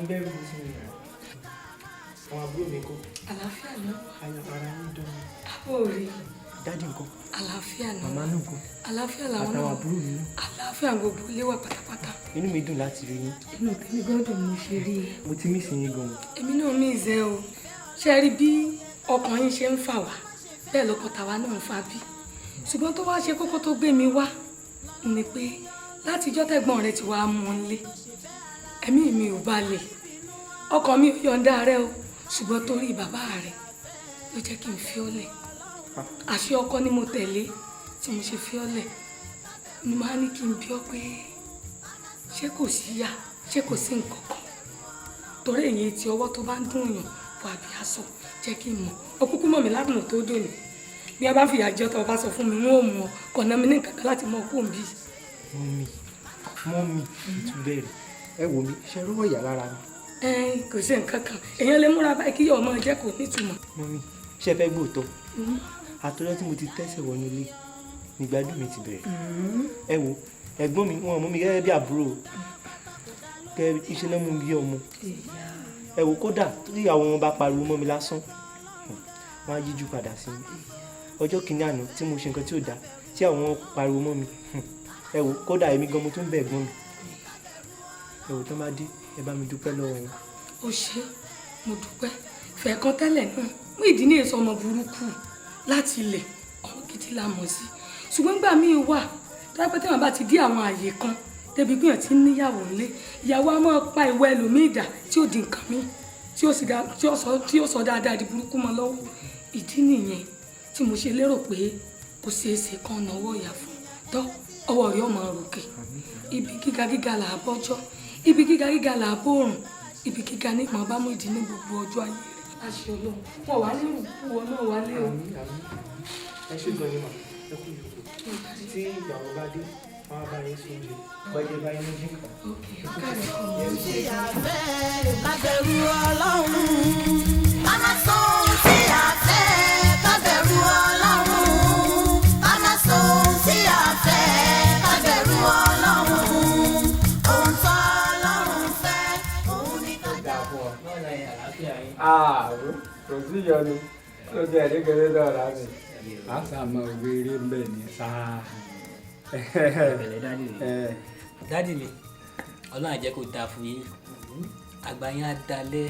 Ń bẹ̀rù mi sí mi. Àwọn àbúrò mi kọ́? Àlàáfíà náà. Ayọ̀ ara yín dán mi. Àbò rí. Daddy ńkọ́? Àlàáfíà náà. Màmá náà ńkọ́? Àlàáfíà làwọn Àtàwọn náà. àbúrò mi náà? Àlàáfíà, gbogbo ilé wà pátápátá. Inú mi dùn láti rí yín. Inú tèmi gbọ́dọ̀ mo ṣe rí i. Mo ti miss yín gan. Èmi náà mí ìzẹ́ o. Ṣé ẹ rí bí ọkàn yín ṣe ń fà wá, bẹ́ẹ̀ lọ́kàn tàwa náà ń fa bí. Ṣùgbọ́n tó wá ṣe kókó tó gbé mi wá ni pé látijọ́ tẹ̀gbọ́n rẹ ti wá mú un lé, ẹ̀mí mi ò balẹ̀, ọkàn mi ò yọ̀ǹda rẹ o. Ṣùgbọ́n torí bàbá rẹ ló jẹ́ kí n fi ọ́ lẹ̀. Àṣẹ ọkọ ni mo tẹ̀lé tí mo ṣe fi ọ́ lẹ̀. Ni màá ní kí n bí ọ pé ṣé kò sí yá, ṣé kò sí nǹkan kan, torí èyí tí ọwọ́ tó bá ń dùn yàn wà bí aṣọ, jẹ́ kí n mọ̀. Ọkúkú mọ̀ mí ládùn tó dùn ní. Bí a bá fìyà jẹ tó bá sọ fún mi, wọn ò mọ̀ kọ̀nà mi ní nǹkan kan láti mọ kó n bí. Mummy, mummy, ìtú bẹ̀rẹ̀. Ẹ wò mí, ṣe rọ́wọ́ ìyá lára mi? Ẹ kò sí nǹkan kan, èèyàn lè múra báyìí kí ọmọ jẹ́ kò nítumọ̀. Mummy, ṣé ẹ fẹ́ gbóòótọ́? Àtọ́jọ́ tí mo ti tẹ́sẹ̀ wọnú ilé nígbàdùn mi ti bẹ̀rẹ̀. Ẹ wo ẹ̀gbọ́n mi, wọn mú mi gẹ́gẹ́ bí àbúrò, gẹ́gẹ́ bí iṣẹ́ náà mú mi bí ọmọ. Ẹ wo, kódà tí ìyàwó wọn bá pariwo mọ́ mi lásán, wọ́n á yíjú padà sí mi. Ọjọ́ kìíní àná tí mo ṣe nǹkan tí ò dáa tí àwọn pariwo mọ́ mi, ẹ wo, kódà èmi gan mo tún bẹ̀ ẹ̀gbọ́n mi. Ẹ wò, tán bá dé, ẹ bá mi dúpẹ́ lọ́wọ́ wọn. Ó ṣe, mo dúpẹ́. Fẹ̀ẹ̀kan tẹ́lẹ̀ náà mú ìdí ní èso ọmọ burúkú láti ilẹ̀, ọmọ gidi la mọ̀ sí. Ṣùgbọ́n gbà míì wà tó yẹ pé téèyàn bá ti dé àwọn àyè kan débi gbìyànjú tí ń níyàwó ńlé, ìyàwó á máa pa ìwà ẹlòmíì dà tí ó di nǹkan míì, tí ó sì dá tí ó sọ dáadáa di burúkú mọ́ lọ́wọ́. Ìdí nìyẹn tí mo ṣe lérò pé kò ṣeé ṣe kán náwó ìyá fún tọ́ ọwọ́ rẹ̀ ọmọ ròkè. Ibi gíga gíga là á bọ́jọ́, ibi gíga gíga là á bòrùn, ibi gíga ní ìmọ̀ bá mú ìdí ní gbogbo ọjọ́ ayé rẹ̀. Láṣẹ Ọlọ́run, wọn wà ní ìrùkú wọn náà wálé o. Àmín, àmín. Ẹ ṣé gan ni mà, ẹ kú ìyókù. Tí ìyàwó bá dé, wọn á bá yín sí oúnjẹ gbọ́dọ̀ bá yín ní kan. Ok, káàdì kan. Tí a fẹ́, ká bẹ̀rù Ọlọ́run. Ká má sọ ohun tí a fẹ́, ká bẹ̀rù Ọlọ́run. Ká má sọ ohun tí a fẹ́, ká bẹ̀rù Ọlọ́run. Ohun tó Ọlọ́run fẹ́, òun ní ká Dáa fún ọ. Àlàáfíà yín. Ààrùn kò sí ìyọnu tó jẹ́ ẹ̀ríkẹrẹ dọ̀rọ̀ mi. A sá máa wéré ń bẹ̀ ní sáà. Pẹ̀lẹ́, daddy mi. Daddy mi, Ọlọ́run á jẹ́ kó dáa fún yín. Àgbà yín á dalẹ̀.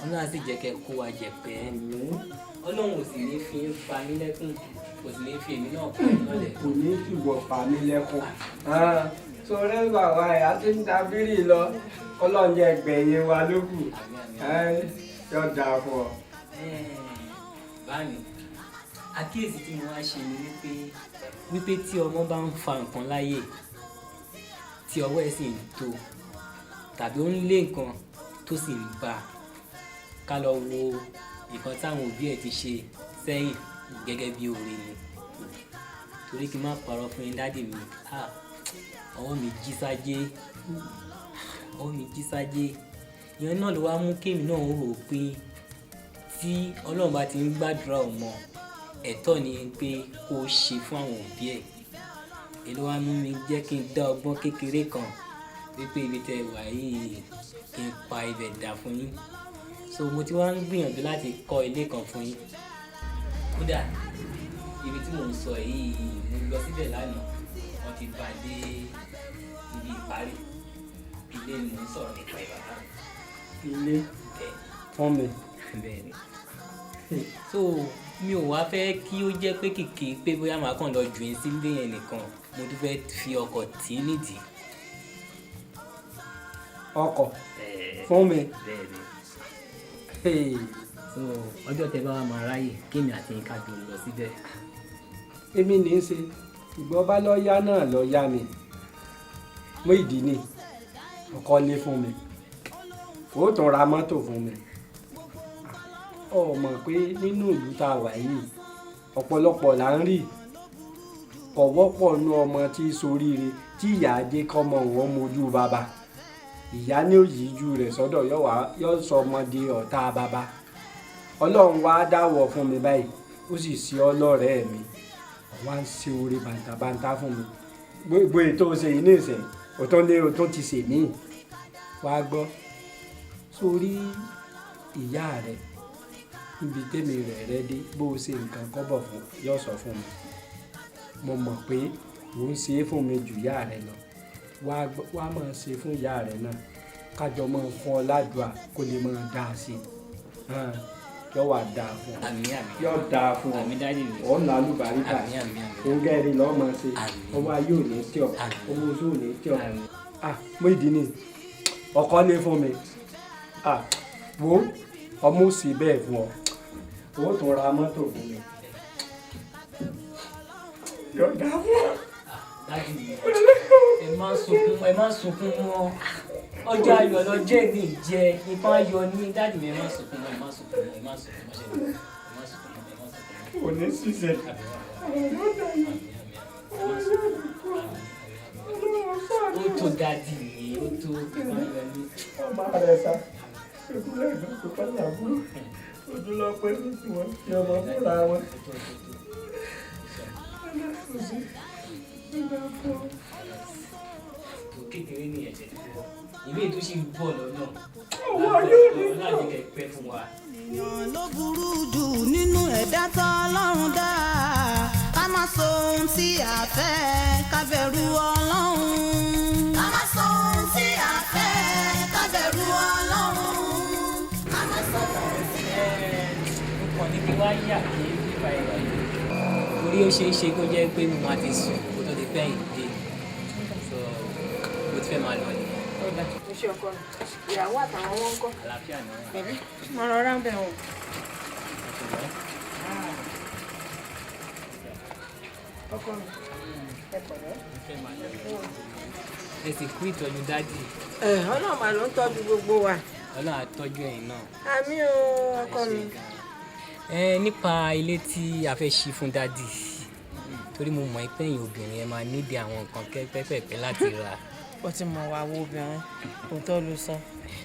Ọlọ́run á sì jẹ́ kẹ́ kó wa jẹ pẹ́. Ọlọ́run ò sì ní fi ń pa mí lẹ́kùn, kò sì ní fi èmi náà pa mí náà lẹ́kùn. Kò ní fìwọ̀ pa mí lẹ́kùn. Sọ̀rọ̀ bàbá ẹ̀ á ti ń da bírì lọ, Ọlọ́run jẹ́ gbẹ̀yìn wa lókù. Yóò dáa fún ọ. Báàmì, àkíyèsí tí mo wá ṣe ni wípé tí ọmọ bá ń fa nǹkan láyè, tí ọwọ́ ẹ̀ sì ń tó tàbí ó ń lé nǹkan tó sì ń bá a, ká lọ wo nǹkan táwọn òbí ẹ̀ ti ṣe sẹ́yìn gẹ́gẹ́ bí oore ni. Torí kí n má parọ́ fún yín, daddy mi, ah, ọwọ́ mi jí sájé, ọwọ́ mi jí sájé. Ìyẹn náà ló wá mú kémi náà rò pé tí Ọlọ́run bá ti ń gbàdúrà ọmọ, ẹ̀tọ́ ni pé kó ṣe fún àwọn òbí ẹ̀. Èyí ló wá mú mi jẹ́ kí n dá ọgbọ́n kékeré kan wípé ibi tẹ́ ẹ wà yìí, kí n pa ibẹ̀ dà fún yín. So mo ti wá ń gbìyànjú láti kọ́ ilé kan fún yín. Kódà ibi tí mò ń sọ yìí, mo lọ síbẹ̀ lánàá, wọ́n ti bá dé ibi ìparí. Ilé ni mò ń sọ̀rọ̀ nípa ẹ̀, bàbá mi. Ilé? Bẹ́ẹ̀. Fún mi? Bẹ́ẹ̀ ni. So mi ò wá fẹ́ kí ó jẹ́ pé kìkì pé bóyá màá kàn lọ jù yín sílé yẹn nìkan, mo tún fẹ́ fi ọkọ̀ tì í nídìí. Ọkọ̀ fún mi? Bẹ́ẹ̀ ni. So ọjọ́ tẹ bá wà máa ráyè, kémi àti yín ká jọ lọ síbẹ̀. Èmi ní í ṣe ìgbọ́ bá lọ́ọ́yá náà lọ́ọ́ yá mi mú ìdí ni ọkọ lé fún mi, ó tún ra mọ́tò fún mi. Ọ mọ̀ pé nínú ìlú tá a wà yìí, ọ̀pọ̀lọpọ̀ là ń rí, kò wọ́pọ̀ nú ọmọ tí í soríire tí ìyá ajé kọ́mọ wọn mojú bàbá. Ìyá ní òyìíjú rẹ̀ sọ́dọ̀ yóò sọ ọmọdé ọ̀tá bàbá. Ọlọ́run wá dáwọ̀ fún mi báyìí, ó sì ṣe ọ́ lọ́rẹ̀ẹ́ mi, wá ń ṣe oore bàǹtàbàǹtà fún mi. Gbogbo ètò ṣe yìí ní ìsìn, òtún ní òtún ti ṣe mí. Wá gbọ́. Sórí ìyá rẹ níbi tèmi rẹ̀ rẹ dé, bó o ṣe nǹkan kọ́bọ̀ fún yóò sọ fún mi. Mo mọ̀ pé ò ń ṣe é fún mi jù ìyá rẹ lọ. Wá máa ṣe fún ìyá rẹ náà, kájọ máa fún ọ ládùúà kó lè máa dá a sí i. Yóò wá dáa fún ọ. Àmín, àmín. Yóò dáa fún ọ. Àmín, daddy mi. Ọ̀ ń lálùbáríkà. Àmín, àmín, àmín. Òǹgẹ̀rì lọ́ọ́ máa ṣe. Àmín. Ọwọ́ ayé ò ní tí ọ. Àmín. Owó oṣù ò ní tí ọ. Àmín. Ah, Muyideen, ọkọ lé fún mi. Ah, wo ọmọ ò sí bẹ́ẹ̀ fún ọ. Owó tó ra mọ́tò fún mi. Yóò dáa fún ọ. Daddy mi, ẹ má sunkún, ẹ má sunkún mọ́. Ọjọ́ ayọ̀ lọ́jọ́ èmi jẹ, nǹkan ayọ̀ ní. Daddy mi, ẹ má sunkún mọ́, ẹ má sunkún mọ́, ẹ má sunkún mọ́, ṣe ni ẹ má sunkún mọ́, ẹ má sunkún mọ́. Ò ní ṣiṣẹ́. Ó tó, daddy mi, ó tó, nǹkan ayọ̀ ní. Ọmọ rẹ sá. Ìkúlẹ̀ ìgbà tó pẹ́ làbúrò. Ojú lọ pé ní tiwọn fi ọmọ fúnra wọn. Ó tó, ó tó, ó tó. Tó kékeré ní ẹ̀jẹ̀ tó bọ̀. Ìwé ètò sì ń bọ̀ lọ́nà. Ọwọ́ ayé ò ní Ọlọ́run á jẹ́ kẹ́ ẹ pẹ́ fún wa. Ènìyàn ló burú jù nínú ẹ̀dá tọ́lọ́run dá. Ká má sọ ohun tí a fẹ́, ká bẹ̀rù Ọlọ́run. Ká má sọ ohun tí a fẹ́, ká bẹ̀rù Ọlọ́run. Ká má sọ ohun tí a fẹ́. Mo kàn ní kí wá yà kí nípa ìwà yìí. Torí ó ṣeé ṣe kó jẹ́ pé mo máa ti sùn kó tó di pẹ́yìn dé. So, mo ti fẹ́ máa lọ nìyẹn. Ọ̀dà mo ṣe ọkọ mi, ìyàwó àtàwọn wọn ń kọ́. Àlàáfíà ni wọ́n wà. Bẹ̀bí mo rọra ń bẹ̀ wọ̀n. Ọkọ mi, ẹ pẹ̀lẹ́. Mo fẹ́ máa lọ. Ẹ sì kú ìtọ́jú daddy. Ẹ Ọlọ́run mà ló ń tọ́jú gbogbo wa. Ọlọ́run á tọ́jú ẹ̀yin náà. Àmín o, ọkọ mi. Ẹ nípa ilé tí a fẹ́ ṣí fún daddy, torí mo mọ̀ pé ẹ̀yin obìnrin ẹ máa nídìí àwọn nǹkan pẹ́pẹ́pẹ́ láti rà. Ó ti mọ̀ wá wo obìnrin, òótọ́ ló sọ.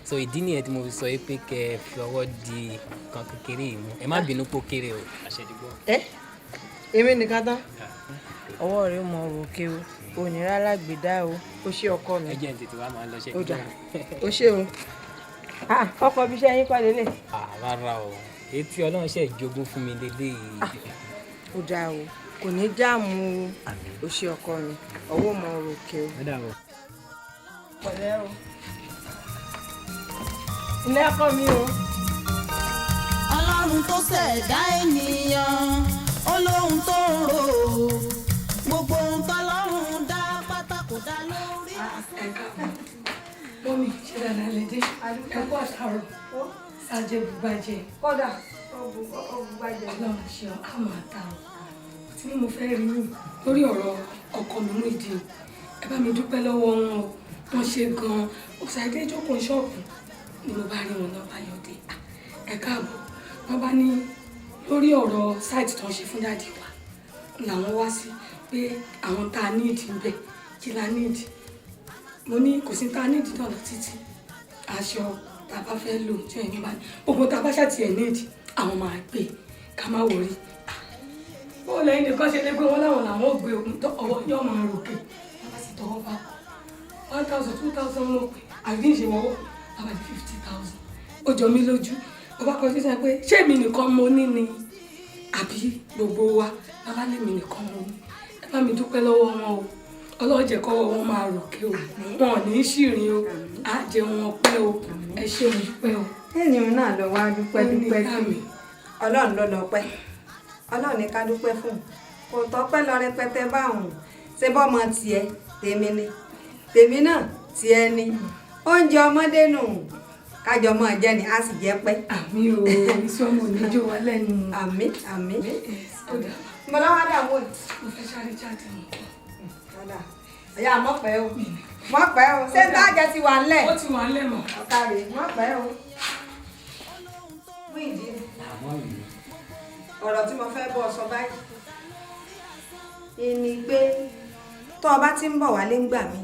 So ìdí nìyẹn tí mo fi sọ pé kẹ́ ẹ fi ọwọ́ di nǹkan kékeré yìí mú. Ẹ má bínú pó kéré o. Àṣẹ ti gbọ́. Ẹ èmi nìkan tán. Ọwọ́ rẹ̀ mọ òkè o, òní rárá gbèdá o, ó ṣe ọkọ mi. Ẹ jẹ́ n tètè wá máa lọ ṣe. Ó jà, ó ṣe o. Ọkọ bí iṣẹ́ yín kọ́ lélẹ̀. Rárá o, èyí tí Ọlọ́run ṣe jogún fún mi lélẹ́yìí. Ó dáa o, kò ní dáàmú o, ó ṣe ọkọ mi, ọwọ́ mọ òkè o. Ó dàbọ̀. Pẹ̀lẹ́ o. Ilé ọkọ mi o. Ọlọ́run tó ṣẹ̀dá ènìyàn, ó lóhun tó ń rò ó. Gbogbo ohun tọ́lọ́run dá pátá kò dá lórí. Ẹ káàbọ̀ mummy, ṣe dáadáa lè dé? Ẹ kú àtàrọ̀, ṣáàjẹ bùbàjẹ́. Kódà, ó bùbàjẹ́. Ọlọ́run ṣe ọ, á máa ta ọ tí mo fẹ́ rí yín lórí ọ̀rọ̀ ọkọ mi Muyideen. Ẹ bá mi dúpẹ́ lọ́wọ́ wọn o, wọ́n ṣe gan-an. Ọ̀sàdé jókòó ṣọ́ọ̀bù ni mo bá rí wọn náà bá yọ̀dé. Ẹ káàbọ̀. Wọ́n bá ní lórí ọ̀rọ̀ site tó ń ṣe fún daddy wa làwọn wá sí, pé àwọn tá a need ń bẹ̀, kí la need. Mo ní kò sí tá a need náà lọ títí, aṣọ tá a bá fẹ́ lò tí ẹ̀yin bá ní gbogbo tá a bá ṣàtì ẹ̀ need, àwọn máa gbé, ká má worry. Bó lẹ́yìn nìkan ṣe lé pé wọ́n láwọn làwọn ò gbé ogun tó ọwọ́ yóò máa ròkè. Wọ́n bá sì tọwọ́ bá kọ́ 1,000, 2,000, mọ̀ pé àbí ń ṣe wọ́wọ́ bàbá di 50,000. Ó jọ mí lójú. Bàbá kan sí sọ pé ṣé èmi nìkan mo ní ni àbí gbogbo wa? Bàbá lèmi nìkan mo ní. Ẹ bá mi dúpẹ́ lọ́wọ́ wọn o. Ọlọ́run jẹ́ kọ́wọ́ wọn máa ròkè o, wọn ò ní í ṣìrìn o, á jẹ wọn pẹ́ o. Ẹ ṣé, mo dúpẹ́ o. Ẹ̀yìn náà lọ wá dúpẹ́. Ó ní Dúpẹ́ ìyá sí mi. Ọlọ́run ló lọ pẹ́, Ọlọ́run ní ká dúpẹ́ fún. Kò tọ́pẹ́ lọ rẹpẹtẹ báwọn. Ṣé bọ́mọ tiẹ̀ tèmi ni, tèmi náà tiẹ̀ ni, oúnjẹ ọmọdé nù, kájọ mọ́ jẹ́ ni, a sì jẹ́ pẹ́. Àmín o, iṣu ọmọ ò ní jó wa lẹ́nu. Àmín, àmín. Ó dà. Mo lọ́wọ́ dààmú ẹ̀. Mo fẹ́ sáré jáde nǹkan. Ọ̀dà ọ̀yà, mọ̀ pẹ́ o, mọ̀ pẹ́ o. Ṣé ń tájẹ ti wà ńlẹ̀? Ó ti wà ńlẹ̀ mọ̀. Ọ̀kàrẹ̀, mọ̀ pẹ́ o. Mú ìdí Àmọ́ mi. ọ̀rọ̀ tí mo fẹ́ bọ́ ọ sọ báyìí ìní pé tó o bá ti ń bọ̀ wálé ń gbà mí,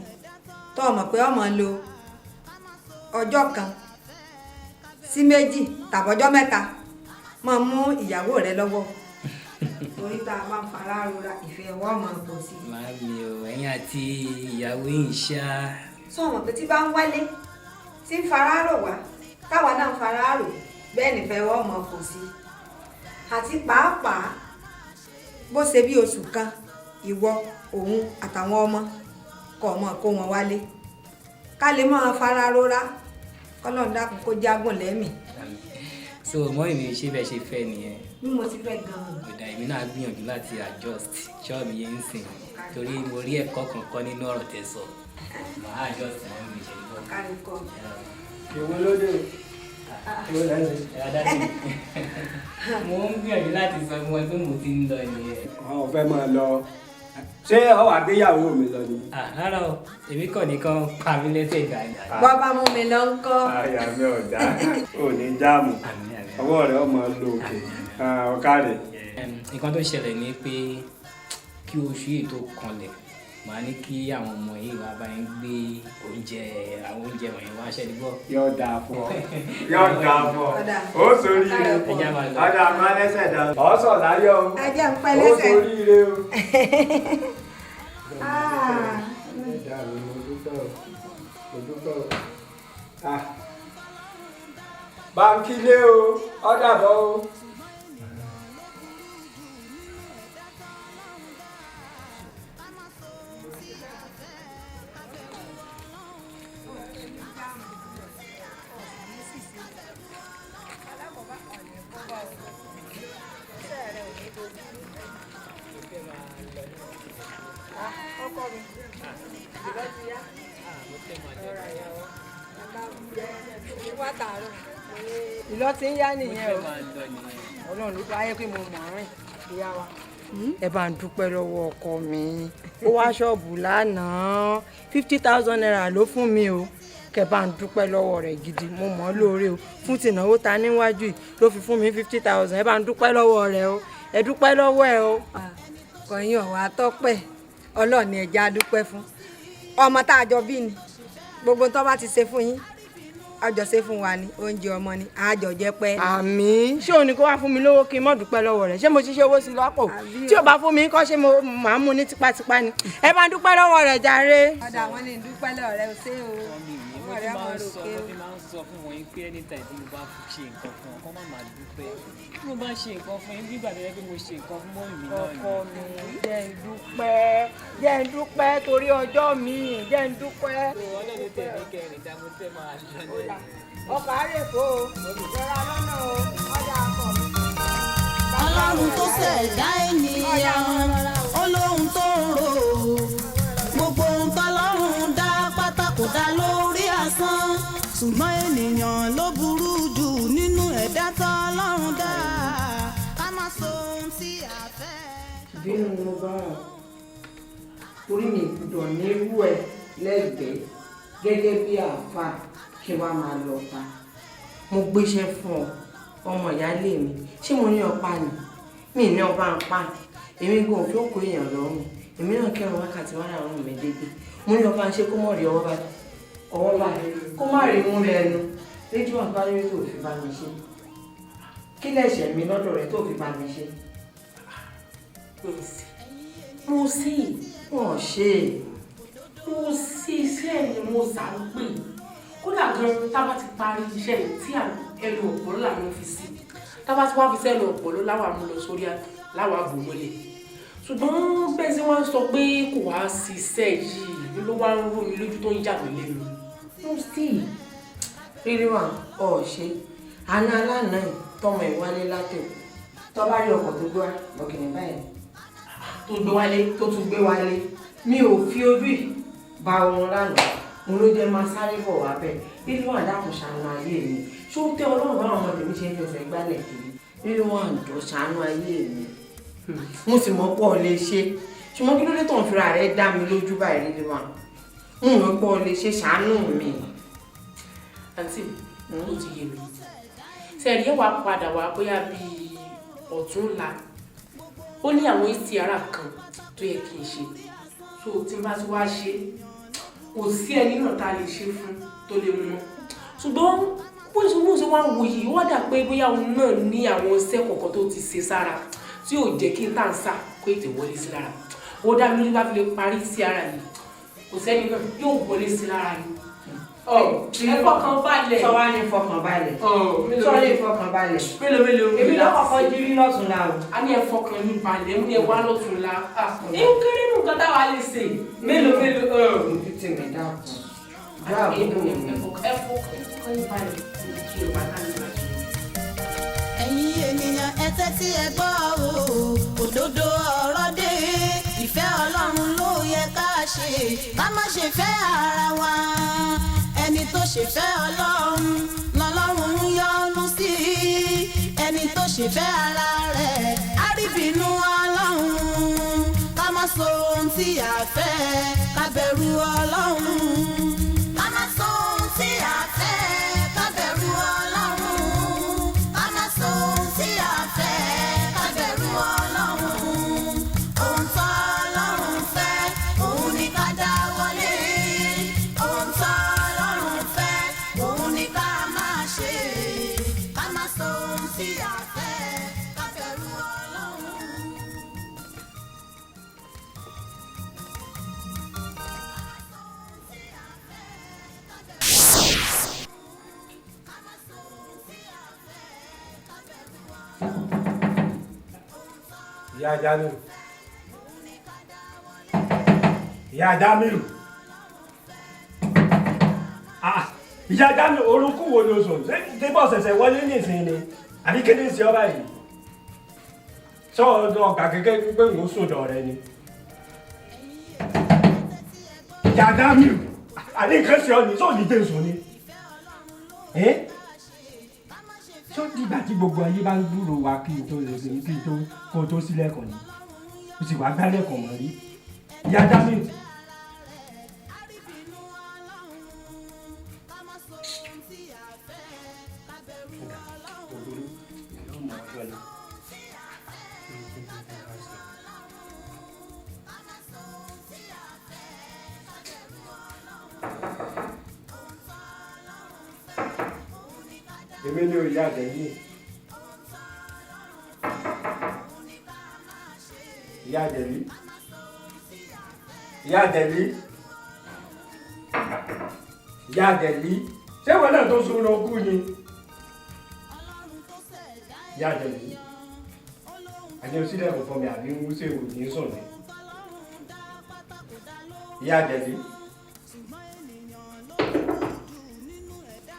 tó o mọ̀ pé ọmọ lo ọjọ́ 1 sí 2 tàbọ́jọ́ 3, máa mú ìyàwó rẹ lọ́wọ́, torí tá a bá ń fara rora, ìfẹ́ wọ́n máa pọ̀ sí i. Màámi o, ẹ̀yin àti ìyàwó yìí ṣá. Sọ mọ̀ pé tí bá ń wálé, tí ń fara rò wá. Táwa náà ń fara rò bẹ́ẹ̀ nífẹ̀ẹ́ wọ́n mọ̀ kò sí. Àti pàápàá bó ṣe bí oṣù kan, ìwọ, òun àtàwọn ọmọ kọ̀ ọmọ kó wọn wálé ká lè máa fara rora, kọ́lọ́run dákun kó jágùn lẹ́mìí. So mọ́ mi, ṣé bẹ́ẹ̀ ṣe fẹ́ nìyẹn? Bí mo ti fẹ́ gan-an. Ìdá èmi náà gbìyànjú láti adjust ṣọ́ọ̀ mi yẹn ń sìn, torí mo rí ẹ̀kọ́ kan kọ́ nínú ọ̀rọ̀ tẹ́ sọ. Màá adjust mọ́ mi ṣe gbọ́. Kárí kọ́. Èwo ló dé? Èwo lẹ́ ń ṣe? Ẹ dá sí mi, mo ń gbìyànjú láti sọ fún ẹ pé mo ti ń lọ nìyẹn. Àwọn fẹ́ máa lọ, ṣé ọ wà gbéyàwó mi lọ ni? Ah, rárá o, èmi kàn nìkan pa mí lẹ́sẹ̀ ìgbà yẹn. Bọ́ bá mú mi lọ ń kọ́. Àyà mi ò dá, ò ní jáàmù, ọwọ́ rẹ̀ ọmọ lò òkè ọ̀kárẹ̀. Nǹkan tó ṣẹlẹ̀ ni pé kí oṣù yìí tó kanlẹ̀, màá ní kí àwọn ọmọ yìí wá bá yín gbé oúnjẹ, àwọn oúnjẹ wọ̀nyí wá ṣẹ́ni gbọ́. Yóò dáa fún ọ, yóò dáa fún ọ, ó sórí ire. Ẹja máa lọ. Ọ̀dà máa lẹ́sẹ̀ dá. Ọ sọ̀ láyọ̀ o. Ajá ń pẹ́ Ó lẹ́sẹ̀. sórí ire o. Ah. Ẹ̀dá mi, mo dúpẹ́ o, mo dúpẹ́ o. Ah. Báńkì lé o, ó dàbọ̀ o. Ọkọ mi, ìlọ ti yá. Wá tààrọ̀. Ìlọ ti ń yá nìyẹn o. Ọlọ́run ló bá yẹ pé mo mọ̀ ọ́n rìn, ìyá wa. Ẹ bá ń dúpẹ́ lọ́wọ́ ọkọ mi. Ó wá ṣọ́ọ̀bù lánàá, ₦50,000 ló fún mi o. Kẹ bá ń dúpẹ́ lọ́wọ́ rẹ̀ gidi, mo mọ̀ ọ́ lóore o. Fún tìnáwó ta níwájú yìí ló fi fún mi 50,000. Ẹ bá ń dúpẹ́ lọ́wọ́ rẹ̀ o, ẹ dúpẹ́ lọ́wọ́ ẹ o. Kọ̀yìn ọ̀wá tọ́pẹ́, Ọlọ́run ni ẹja dúpẹ́ fún. Ọmọ tá a jọ bí ni, gbogbo tó bá ti ṣe fún yín, àjọ ṣe fún wa ni, oúnjẹ ọmọ ni àjọ jẹ pẹ́. Àmín. Ṣé òun ni kó wá fún mi lówó kí n mọ̀ dúpẹ́ lọ́wọ́ rẹ̀? Ṣé mo ṣiṣẹ́ owó sí i lápò? Tí ò bá fún mi kọ́, ṣé mo máa mú ní tipátipá ni? Ẹ bá ń dúpẹ́ lọ́wọ́ rẹ̀ jàre. Ọ̀dà àwọn ní dúpẹ́ lọ́wọ́ rẹ̀, ṣé o. Mo Ọwọ́ ti rẹ̀ máa ọmọ ń sọ, ròkè mo o. ti máa ń sọ fún wọn yín pé anytime tí mo bá ṣe nǹkan fún wọn, kọ́ má máa dúpẹ́. Tí mo bá ṣe nǹkan fún yín, bí ìgbà tó yẹ pé mo ṣe nǹkan fún mọ́mì mi náà ni. Ọkọ mi, jẹ́ ń dúpẹ́, jẹ́ ń dúpẹ́ torí ọjọ́ mi, jẹ́ ń dúpẹ́. Ọlọ́run tẹ̀ mí kẹrin dá, mo tẹ́ máa lọ ní. Ọkọ̀ àárẹ̀ kó o, rọra lọ́nà o, ọjà ọkọ mi. Ọlọ́run tó ṣẹ̀dá ènìyàn, ó lóhun tó ń rò ó. Gbogbo ohun tọ́lọ́run dá pátá kò dá lórí asán, ṣùgbọ́n ènìyàn ló burú jù nínú ẹ̀dá tọ́lọ́run dá. Ká má sọ ohun tí a fẹ́. Ìbínú ni mo bá wà, torí mi gbọ́dọ̀ nírú ẹ lẹ́gbẹ̀ẹ́ gẹ́gẹ́ bí àáfàá kí wàá máa lọ ta. Mo gbéṣẹ́ fún ọ, ọmọ ìyáálé mi, ṣé mo ní ọ̀pá ni? Mi ní ọba ń pa èmi gan òfin òkú èèyàn lọ́rùn. Èmi náà kẹrùn wákàtí 5 mi dédé. Mo ní ọba ń ṣe kó mọ̀ rí ọwọ́ báyìí, ọwọ́ báyìí, kó má rí mú lẹ́nu rédíò àbáyé tó fi bá mi ṣe. Kí lẹ̀ṣẹ̀ mi lọ́dọ̀ rẹ tó fi bá mi ṣe? Mo sì Wọn ò ṣe é. Mo sì iṣẹ́ ni mo sà ń pè kódà gan, tá a bá ti parí iṣẹ́ yìí tí ẹnu ọ̀pọ̀lọ́ làwọn fi sí, tá a bá ti wá fi sẹ́nu ọ̀pọ̀lọ́ láwọn àmú lọ sórí láwọn àbò mọ́lẹ̀. Ṣùgbọ́n bẹ́ẹ̀ sí wọ́n sọ pé kò wá sí iṣẹ́ yìí ló wá ń rú mi lójú tó ń yà mí lẹ́nu. Mo sì rírí wà ọ̀ ṣe àná alánà yìí tọmọ ìwálé látẹ̀kù tó bá rí ọkọ̀ tó gbé wá bọ̀gìnì báyìí tó gbé wálé. Tó tún gbé wálé, mi ò fi ojú yìí ba òun lánàá, mo ló jẹ́ máa sáré bọ̀ wá bẹ́ẹ̀. Rírí wà, dákun ṣàánú ayé mi. Ṣó tẹ́ Ọlọ́run báwọn ọmọ tèmi ṣe ń fẹsẹ̀ gbálẹ̀ kiri? Rírí wà, jọ ṣàánú ayé mi. Mo sì mọ̀ pọ̀ lè ṣe, ṣùgbọ́n kí ló dé tó ń fira rẹ̀ dá mi lójú báyìí? Rírí wà, n ò pọ̀ lè ṣe, ṣàánú mi. Àǹtí mi, ó ti yé mi. Sẹ́ẹ̀rì ẹ̀ wá padà wá bóyá bíi ọ̀túnla, ó ní àwọn ACR kan tó yẹ kí n ṣe tó tí n bá ti wá ṣe, kò sí ẹni náà tá a lè ṣe fún tó lè mú mọ́. Ṣùgbọ́n bó ṣe wá ń wo yìí, ó wá dà pé bóyá òun náà ní àwọn iṣẹ́ kọ̀ọ̀kan tó ti ṣe sára tí ò jẹ́ kí n tà ń sà kó ètè wọlé sí lára. Ó dá mi lójú, bá fi lè parí sí ara yìí, kò sẹ́ni náà yóò wọlé sí lára ni. Ẹ fọkàn balẹ̀. Sọ wá ní fọkàn balẹ̀. Sọ lè fọkàn balẹ̀. Mélòó mélòó. Èmi ló kọ́kọ́ jírí lọ́tún la o. A ní ẹ fọkàn yín balẹ̀, mú ní ẹ wá lọ́tún la. Ń kéré nù nǹkan táwa lè ṣe. Mélòó mélòó. Ojú tì mí dákun. Ẹ fọkàn yín balẹ̀. Ẹ̀yin ènìyàn, ẹ tẹ́tí ẹ gbọ́ o, òdodo ọ̀rọ̀ dé. Ìfẹ́ Ọlọ́run ló yẹ ká ṣe, ká má ṣe fẹ́ ara wa. Ẹni tó ṣe fẹ́ Ọlọ́run lọ́lọ́run ń yọ́nú sí. Ẹni tó ṣe fẹ́ ara rẹ̀ á rí bínú Ọlọ́run. Ká má sọ ohun tí a fẹ́, ká bẹ̀rù Ọlọ́run. Ká má sọ ohun tí a fẹ́, ká bẹ̀rù Ọlọ́run. Ká má sọ ohun tí a fẹ́, ká bẹ̀rù Ọlọ́run. Ohun tó Ọlọ́run fẹ́, òun ni ká dá wọlé. Ohun tó Ọlọ́run fẹ́, òun ni ká máa ṣe. Ká má sọ ohun tí a fẹ́, ká bẹ̀rù Ọlọ́run. Ìyá Jamiu, Ìyá Jamiu, ah, Ìyá Jamiu, orúkú wo ló sùn? Ṣé débọ̀ ṣẹ̀ṣẹ̀ wọlé nísìnyí ni àbí kéde sí ọba yìí? Sọ ọgbà kékeré pé ń sùn dọ̀ rẹ ni. Ìyá Jamiu, àní nǹkan ṣe ọ ní sọ ní jẹ́ sùn ni. Ṣó dìgbà tí gbogbo ayé bá ń gbúrò wa kí n tó lè ṣe kí n tó kó o tó sílẹ̀kùn ni? O sì wá gbálẹ̀kùn mọ́ rí, Ìyá Jamiu. Èmi ni òye àjẹyìn. Ìyá àjẹbí, Ìyá àjẹbí, Ìyá àjẹbí, ṣé ìwọ náà tó sun lọ kú ni? Ìyá àjẹbí, àti osílẹ̀ kò fọ mi àbí ń wúṣẹ́ wò ní sùn ni? Ìyá àjẹbí,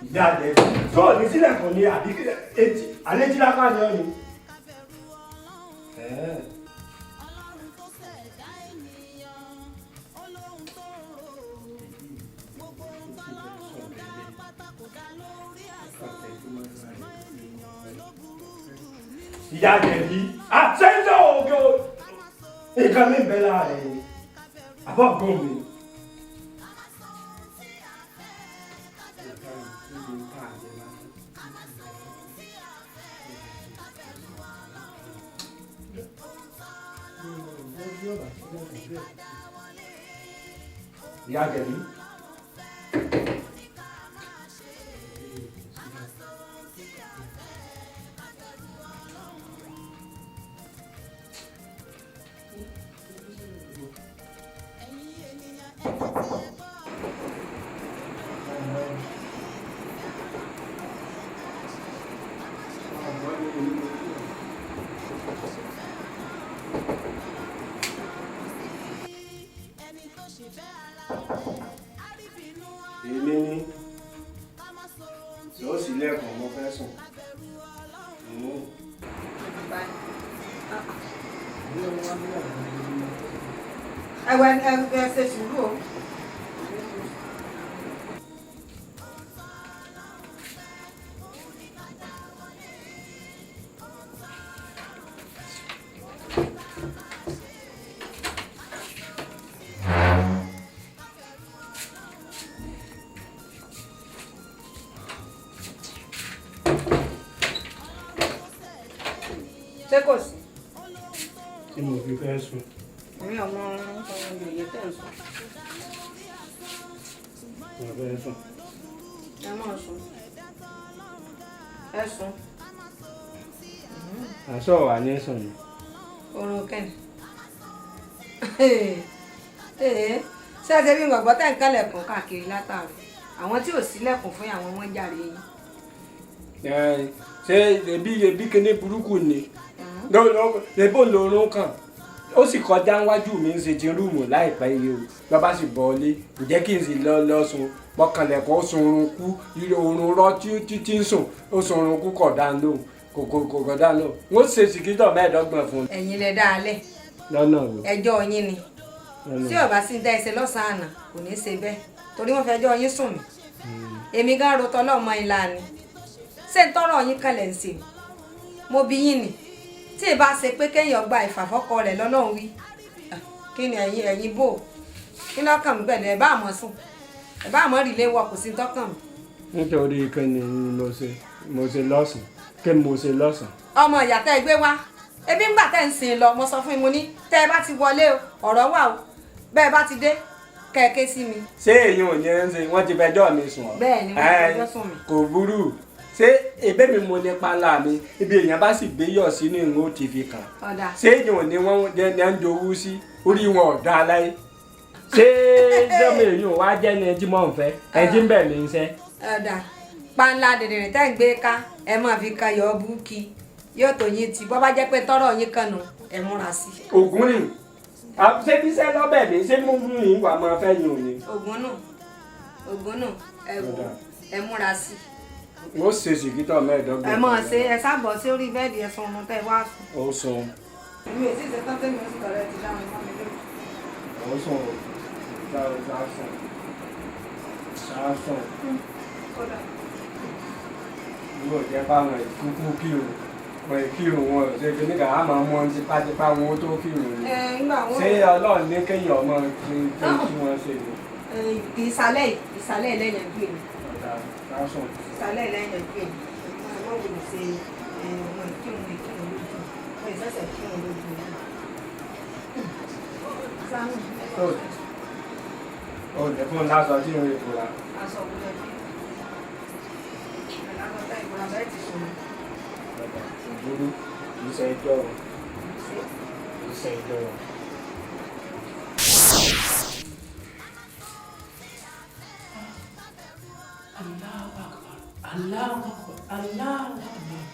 Ìyá àjẹbí, tó ò ní sílẹ̀ kò ní àbí etí àlétí lápá ni ọ́ ni. Ìyá àjẹbí, àtẹ́ńtẹ́ òkè o, nǹkan mi ń bẹ lára rẹ̀ ni àbọ̀ gbọ́n mi. Ìyá àjẹbí. Èmi ni yóò sì lẹ́kùn, mo fẹ́ sùn. Ẹwẹ ẹ ṣe sùúrù o. Ṣé kò sí? Tí mo fi fẹ́ sùn. Èmi ọmọ ọmọ yòòyè tẹ̀ ń sùn. Mo fẹ́ sùn. Ẹ máa sùn. Ẹ sùn. Àṣọ wà ní sùn ni. Oorun kẹ́ni. Ṣé ẹ ṣe bí gbọ̀ngbọ́n tẹ̀ ń kálẹ̀kùn káàkiri látàrí? Àwọn tí ò sílẹ̀kùn fún àwọn wọn jàre yín. Ṣé ebi ebi kíní burúkú ni lebo lorun kan ó sì kọjá níwájú mi ń ṣe ti rúùmù láìpẹ́ yìí o, lọ́ bá sì bọ́ ọ lé, ǹjẹ́ kí n sì lọ lọ sùn mọ́kànlẹ̀kọ́ ó sun oorun kú, oorun rọ́ tí tí ń sùn, ó sun oorun kú, kọ̀ dá lóhùn, kò kò kò kọ̀ dá lóhùn. Wọ́n ṣe sìkítọ̀ 25 fún un. Ẹ̀yin lẹ dá a lẹ̀. Lọ́nà wo? Ẹjọ́ yín ni. Tí ó bá sì ń dá ẹsẹ̀ lọ́sàn-án àná kò ní í ṣe bẹ́ẹ̀, torí wọ́n fẹjọ́ yín sùn mí. Èmi gan ro tọlọ́mọ ìlà ni. Ṣé ń tọrọ yín kalẹ̀ ń ṣe? Mo bi yín ni. Tí ì bá ṣe pé kéèyàn gba ìfàfọ́kọ rẹ̀ lọ́lọ́run wí, kí ni ẹ̀yin ẹ̀yin bò? Kí lọ́kàn mi pẹ̀lú ẹ̀ bá àmọ́ sùn? Ẹ̀ bá àmọ́ rìlé wọ, kò sí tọ́kàn mi. Nítorí kí ni mo ṣe lọ́sàn-án? Kí ni mo ṣe lọ́sàn-án? Ọmọ ìyá tẹ́ ẹ gbé wá, ebi ńgbà tẹ́ ń sìn lọ, mo sọ fún yín, mo ní tẹ́ ẹ bá ti wọlé o, ọ̀rọ̀ wà o, bẹ́ẹ̀ bá ti dé kẹ̀kẹ́ sí mi. Ṣé èyí ò ní ẹ ń ṣe wọ́n ti fẹjọ́ mi sùn ọ́? Bẹ́ẹ̀ ni, wọ́n ti fẹjọ́ sùn mí. Kò burú. Ṣé ebé mi mo ní panla mi, ibi èèyàn bá sì gbé yọ̀ sínú ìhun ó ti fi kàn. Ọ̀dà. Ṣé èyí ò ní wọ́n ní ẹ ń jowú sí orí wọn ọ̀dà aláì? Ṣé sọ́mi èyí ò wá jẹ́ ni ẹjí mọ̀ ń fẹ́ ẹjí ń bẹ̀ mí ń sẹ́? Ọ̀dà, panla dèdèrè tẹ́ ń gbé ká ẹ máa fi kan yọ̀ búkì yóò tó yín ti bọ́ bá jẹ́ pé tọ́rọ̀ yín kan nù ẹ múra sí. Ògún ni ṣé bíṣẹ́ lọ́bẹ̀ mi ṣé mú mi wà máa fẹ́ yín òní. Ògún nù, Ògún nù, ẹ wò ẹ múra sí. Mo ṣe sìkítọ̀ 25. Ẹ mọ̀ ṣe ẹ sábọ̀ sí orí bẹ́ẹ̀dì ẹ sun ọmọ tẹ́ ẹ wá sùn. Ó sun. Èmi ò sì ṣe tán tẹ́mi ó sì tọrẹ ti dáhùn mọ́ mi lójú. Ó sùn o, ṣá sùn, ṣá sùn. Kódà. Yóò jẹ́ báwọn ìkúkú kírun, wọn kírun wọn ò ṣe kí nígbà á máa mú wọn tipátipá wọn ó tó kírun ni. Ṣé Ọlọ́run ní kéèyàn ọmọ ṣe tí wọ́n ṣe ni? Ìsàlẹ̀ ìsàlẹ̀ ẹlẹ́yìn gbé mi. Ọ̀dà, ṣá sùn. Ìsàlẹ̀ ẹlẹ́yìn gbé mi. Ọmọ wo lè ṣe ọmọ ìkírun ìkírun lójú? Wọ́n ìṣẹ̀ṣẹ̀ kírun lójú. Ó lè fún un lásọ tí ìrìn ìfura. Aṣọ òwúrọ̀ bí? Ìlànà ìfura bẹ́ẹ̀ ti sùn. Ìgboro kì í ṣe ẹjọ́ o. Kì í ṣe ẹjọ́ o. Allahu Akbar, Allahu Akbar, Allahu Akbar.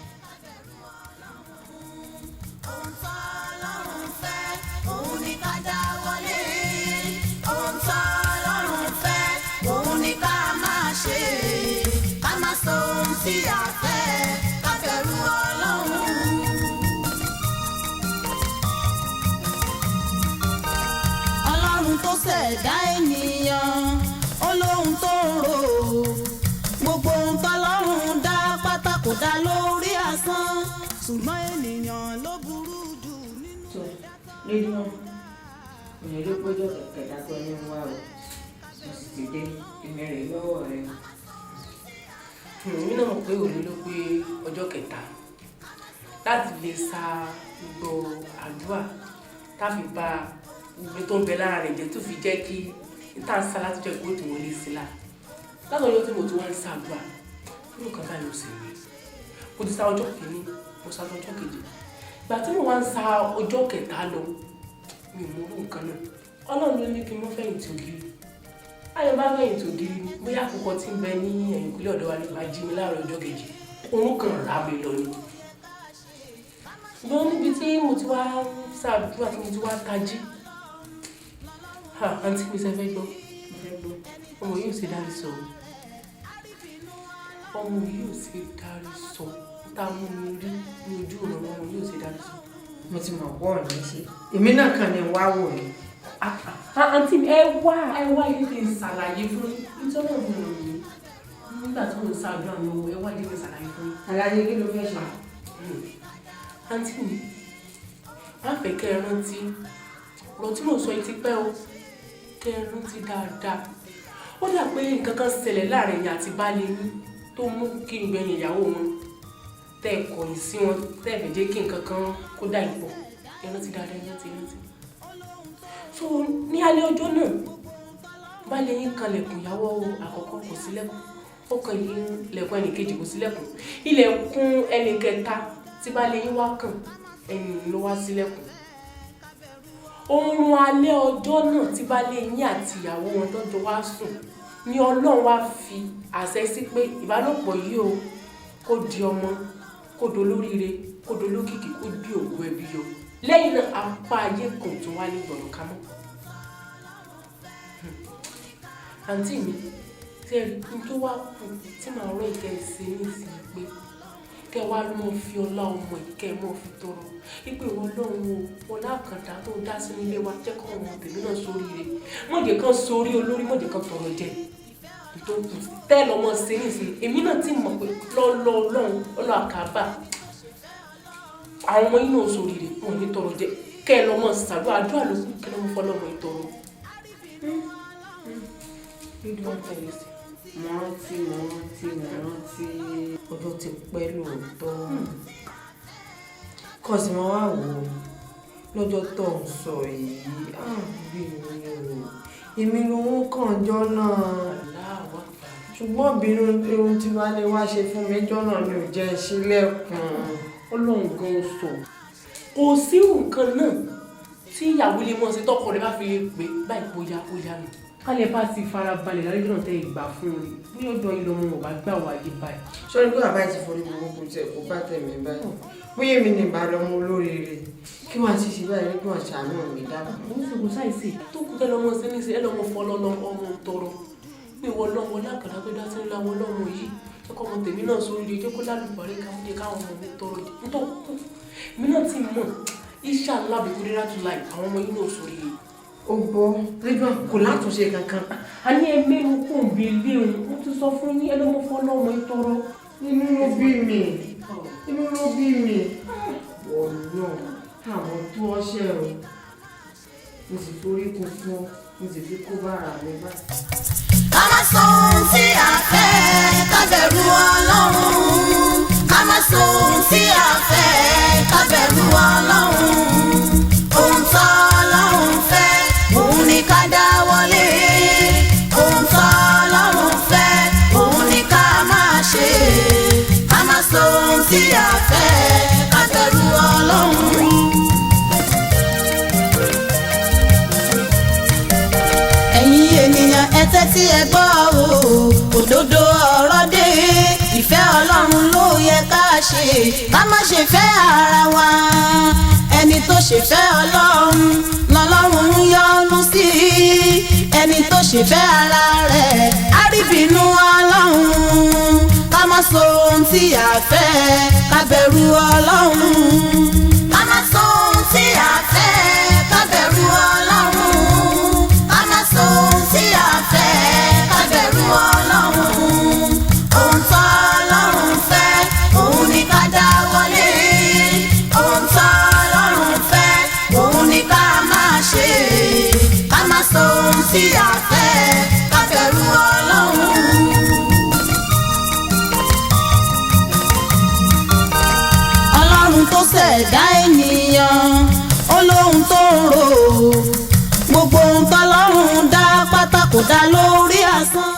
Ohun tọ́lọ́run fẹ́, òun ni ká dáwọ́lé. Ohun tọ́lọ́run fẹ́, òun ni ká máa ṣe. Ká má sọ ohun tí a fẹ́, ká bẹ̀rù Ọlọ́run. Ọlọ́run tó ṣẹ̀dá ènìyàn, ó lóhun tó ń rò. Gbogbo ohun tọ́lọ́run dá pátá kò dá lórí asán. Ṣùgbọ́n ènìyàn ló burú jù nínú. Tó nínú òní ló péjọ kẹ̀kẹ́ dákọ ní wá o, mo sì ti dé èmi rè lọ́wọ́ rẹ. Èmi náà mọ̀ pé òní ló pé ọjọ́ kẹta láti lè sa gbogbo àdúrà tá a fi ba gbogbo tó ń bẹ lára rẹ̀ jẹ́ tó fi jẹ́ kí n tá à ń sá láti jẹ́ ìkó tí wọ́n lè sí la. Látọ̀ ọjọ́ tí mo ti wá ń sa àdúrà, nínú kan báyìí ló sì rí. Mo ti sa ọjọ́ kìíní, mo sa ọjọ́ kejì. Ìgbà tí mo wá ń sa ọjọ́ kẹta lọ, mi ò mọ orú nǹkan náà. Ọlọ́run ló ní kí n mọ́ fẹ̀yìntì ògiri. Ayọ̀ bá fẹ̀yìntì ògiri ni, bóyá àkùkọ tí ń bẹ ní ẹ̀yìnkùlé ọ̀dọ̀ wa ló bá jí mi láàárọ̀ ọjọ́ kejì. Oorun kan rà mí lọ ni. Ṣùgbọ́n níbi tí mo ti wá ṣàdúrà tí mo ti wá tají. Àǹtí mi ṣe fẹ́ gbọ́. Ọmọ yìí ò ṣe dárí sọ. Ọmọ yìí ò ṣe dárí sọ. Tá a mú mi rí ní ojú ọ̀rọ̀ ọmọ yìí ò ṣe dárí sọ. Mo ti mọ̀ pọ̀ ní ṣe. Èmi náà kàn ní wá wò ni. Àǹtí mi, ẹ wá ilé kí n ṣàlàyé fún yín. Nítorí náà mo rò yín. Nígbà tí mo ń ṣàdúrà lọ́wọ́, ẹ wá ilé kí n ṣàlàyé fún yín. Àlàyé kí ló fẹ́ ṣe? Àǹtí mi, má fẹ́ kẹ́ ẹ rántí. Ọ̀rọ̀ tí mò ń sọ yìí ti pẹ́ o. Kẹ́ ẹ rántí dáadáa. Ó dà pé nǹkan kan ṣẹlẹ̀ láàrin ẹ̀yin àti baálé yín tó mú kí n gbẹ̀yìn ìyàwó wọn. Tẹ́ ẹ kọ̀yìn sí wọn, tẹ́ ẹ fẹ́ jẹ́ kí nǹkan kan kó dà yín pọ̀. Ẹ rántí dáadáa, ẹ rántí, ẹ rántí. So ní alẹ́ ọjọ́ náà, baálé yín kanlẹ̀kùn ìyàwó àkọ́kọ́ kò sílẹ̀kùn. Ó kan ilẹ̀kùn ẹnì kejì kò sílẹ̀kùn. Ilẹ̀kùn ẹnì kẹta tí baálé yín wá kàn, ẹni ló wá sílẹ̀kùn. Oorun alẹ́ ọjọ́ náà tí baálé yín àti ìyàwó wọn tó jọ wá sùn Ni Ọlọ́run wá fi àṣẹ sí pé ìbálòpọ̀ yìí o, kó di ọmọ, kó dolóríire, kó dolókìkí, kó di ògo ẹbí yọ. Lẹ́yìn náà apá ayé kan tó wá ní gbọ̀dọ̀ ká mọ́. Àǹtí mi, ṣé ẹ rí n tó wá kù tí màá rọ́ ìkẹ́ ẹ ṣe nísìnyí pé kẹ́ wá mọ́ fi ọlá ọmọ yìí kẹ́ ẹ mọ́ fi tọrọ wípé ìwọ Ọlọ́run o, ọlá àkàndá tó dá sínú ilé wa, jẹ́ kọ́ ọmọ tèmi náà sóríire, mọ̀jẹ̀ kan sórí olórí, mọ̀jẹ̀ kan tọrọ jẹ. Tó kù tẹ́ lọ́mọ ṣe nísìnyí, èmi náà ti mọ̀ pé lọ́lọ́ Ọlọ́run, ọlọ́ àkàbà, àwọn ọmọ yìí náà sóríire, wọn ò ní tọrọ jẹ. Kẹ́ ẹ lọ́mọ ṣàdúrà, àdúrà ló kù kẹ́ lọ́mọ fọlọ́mọ yìí tọrọ. Mo rántí, mo rántí, mo rántí. Ọjọ́ ti pẹ́ lóòótọ́. Kàn sì máa wá wò ó lọ́jọ́ tó ń sọ yìí, bí mi ò èmi lòun kàn jọ́ náà. Ṣùgbọ́n ìbínú ohun tí Wálé wá ṣe fún mi jọ́ náà ni ò jẹ́ sílẹ̀kùn. Ọlọ́run gan sọ. Kò sí nǹkan náà tí ìyàwó lè mọ̀ sí tọkọ rẹ̀ bá fi lè pè báyìí bóyá ó yá nù. Kálẹ̀ bá ti farabalẹ̀ lálẹ́ náà tẹ́ ìgbà fún un bí ọ̀dọ̀ yìí lọ́mọ ò bá gbà wáyé báyìí. Sọ́ni pé bàbá yìí ti forí gbogbo tiẹ̀ kó bá tẹ̀mí báyìí. Bóyá èmi ní ìbá lọ́mọ olóríire kí wọ́n ti ṣe báyìí, kí wọ́n ṣàánú mi dákun. Mo ń sìnkú ṣàìsí tó kú tẹ́ lọ́mọ sí ní sí ẹ lọ́mọ fọlọ́lọ́ ọmọ tọrọ. Mi wọ lọ́mọ lákàtà tó dá sínú láwọ lọ́mọ yìí. Jẹ́ kọ́ ọmọ tèmi náà sóríire, jẹ́ kó lálùbárí káwọn jẹ́ káwọn ọmọ mi tọrọ jẹ. N tó kú èmi náà ti mọ̀ inshallah bí kúrẹ́rà tó láì àwọn ọmọ yìí náà sóríire. Ó gbọ́ Ridwan kò látúnṣe kankan. A ní ẹ mẹ́nu kò ń bi ilé òun, mo ti sọ fún yín ẹ lọ́mọ fọlọ́mọ ìtọrọ. Inú ló bí mi, inú ló bí mi. Ọ̀nà àwọn tó ọṣẹ o, mo sì forí kun fún ọ, mo sì fi kó bára mi bá. Ká má sọ ohun tí a fẹ́, ká bẹ̀rù Ọlọ́run. Ká má sọ ohun tí a fẹ́, ká bẹ̀rù Ọlọ́run. Ohun tó Ọlọ́run fẹ́, òun ni ká dáwọ́lé. Ohun tó Ọlọ́run fẹ́, òun ni ká máa ṣe. Ká má sọ ohun tí a fẹ́, ká bẹ̀rù Ọlọ́run. Ẹ̀yin ènìyàn ẹ tẹ́tí ẹ gbọ́ o, òdodo ọ̀rọ̀ dé. Ìfẹ́ Ọlọ́run ló yẹ ká ṣe, ká má ṣe fẹ́ ara wa. Ẹni tó ṣe fẹ́ Ọlọ́run lọ́lọ́run ń yọ́nú sí. Ẹni tó ṣe fẹ́ ara rẹ̀ á rí bínú Ọlọ́run. Ká má sọ ohun tí a fẹ́, ká bẹ̀rù Ọlọ́run. Ká má sọ ohun tí a fẹ́, ká bẹ̀rù Ọlọ́run. Ká má sọ ohun tí a fẹ́, ká bẹ̀rù Ọlọ́run. Ohun tó Ọlọ́run fẹ́, òun ni ká dáwọ́lé. Ohun tó Ọlọ́run fẹ́, òun ni ká máa ṣe. Ká má sọ ohun tí a fẹ́, ká bẹ̀rù Ọlọ́run. Ọlọ́run tó ṣẹ̀dá ènìyàn, ó lóhun tó ń rò ó. Gbogbo ohun tọ́lọ́run dá pátá kò dá lórí asán.